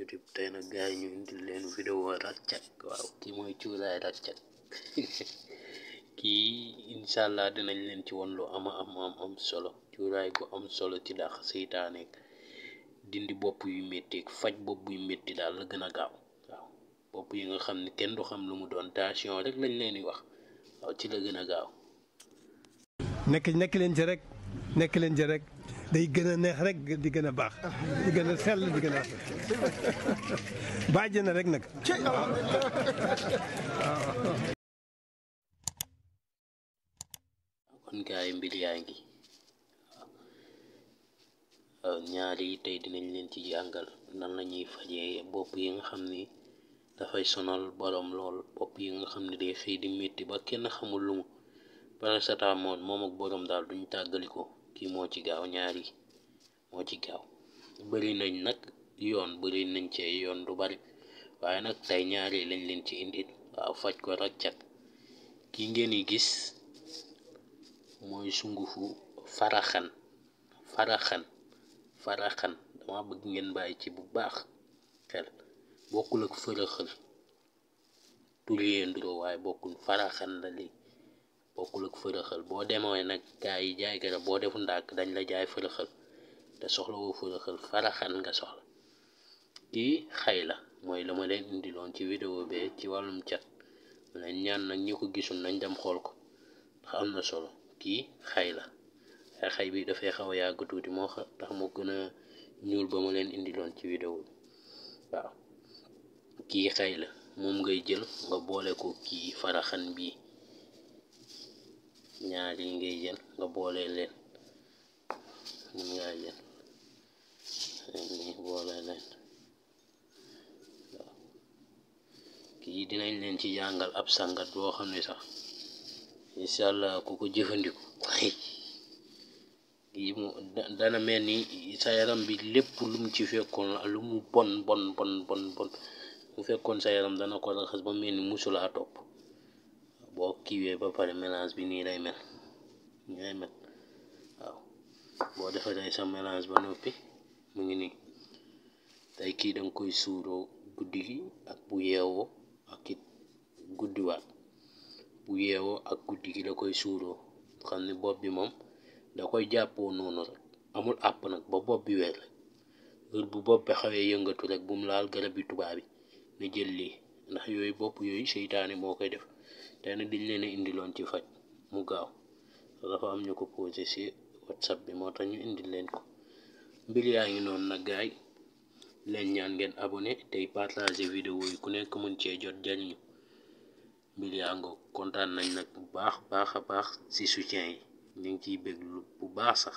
YouTube. Tey nag gars yi ñu indil leen vidéo raccak. Waaw kii mooy cuuraay raccak kii incha allah dinañ leen ci won lu am solo. Cuuraay gu am solo ci dàq seytaane dindi bopp yu métti faj bopp yu métti daal la gën a gaaw. Waaw bopp yi nga xam ne kenn du xam lu mu doon tension rek lañ leen di wax. Waaw ci la gën a gaaw. nekk leen ci rek day gën a neex rek di gën a baax di gën a sell di gën a bàjj na rek nag. kon gars yi mbir yaa ngi waaw ñaari yi tey dinañ leen ci jàngal nan la ñuy fajee bopp yi nga xam ni dafay sonal borom lool. bopp yi nga xam ne day xëy di métti ba kenn xamul lu mu paracetamol moom ak borom daal duñ tàggaliko. kii moo ci gaaw, ñaari moo ci gaaw. bëri nañ nag bëri nañ ci yoon du bari waaye nag tey ñaari lañ leen ci indil. waaw faj ko raccak. kii ngeen yi gis mooy sungufu faraxan dama bëgg ngeen bàyyi ci bu baax xel. bokkul ak fërëxël turiyee nduro waaye bokkul. faraxan la lii bokkul ak fërëxël. boo demee nag gaa yi jaay garab boo defu ndàkk dañ la jaay fërëxël te soxla woo fërëxël, faraxan nga soxla. kii xay la mooy la ma leen indiloon ci vidéo bee ci wàllum cat. ma leen ñaan nag ñi ko gisul nañ dem xool ko ndax am na solo. kii xay la ay xay bi dafay xaw a yàgg tuuti moo tax moo gën a ñuul ba ma leen indiloon ci vidéo bi. waaw kii xay la moom ngay jël nga boole ko kii faraxan bii. ñaar yi ngay jël nga boole leen mun ngaa jël ni boole leen. waaw kii dinañ leen ci jàngal ab sangat boo xam ne sax incha allah ku ko jëfandiku kii mu dana mel ni sa yaram bi lépp lu mu ci fekkoon lu mu bon mu fekkoon sa yaram dana ko raxas ba mel ni musulaa topp. boo kiiwee ba pare mélange bi nii lay mel waaw boo defaree sa mélange ba noppi mu ngi nii. tey kii danga koy suuroo guddi gi ak bu yeewoo ak it guddiwaat. bu yeewoo ak guddi gi da koy suuroo xam ni bopp bi moom da koy jàppoo noonu rek amul àpp nag ba bopp bi weer rek. heure bu bopp bi xawee yëngatu rek bu mu laal garab yi tubaab yi na jël lii ndax yooyu bopp yooyu seytaane moo koy def. tey nag diñ leen a indiloon ci faj mu gaaw dafa am ñu ko posé ci WhatsApp bi moo tax ñu indil leen ko. mbir yaa ngi noonu nag gaay leen ñaan ngeen abonné tey partager vidéo yi ku nekk mën cee jot jariñu. mbir yaa ngoo kontaan nañ nag bu baax a baax ci soutien yi ñu ngi ciy bëgg bu baax sax.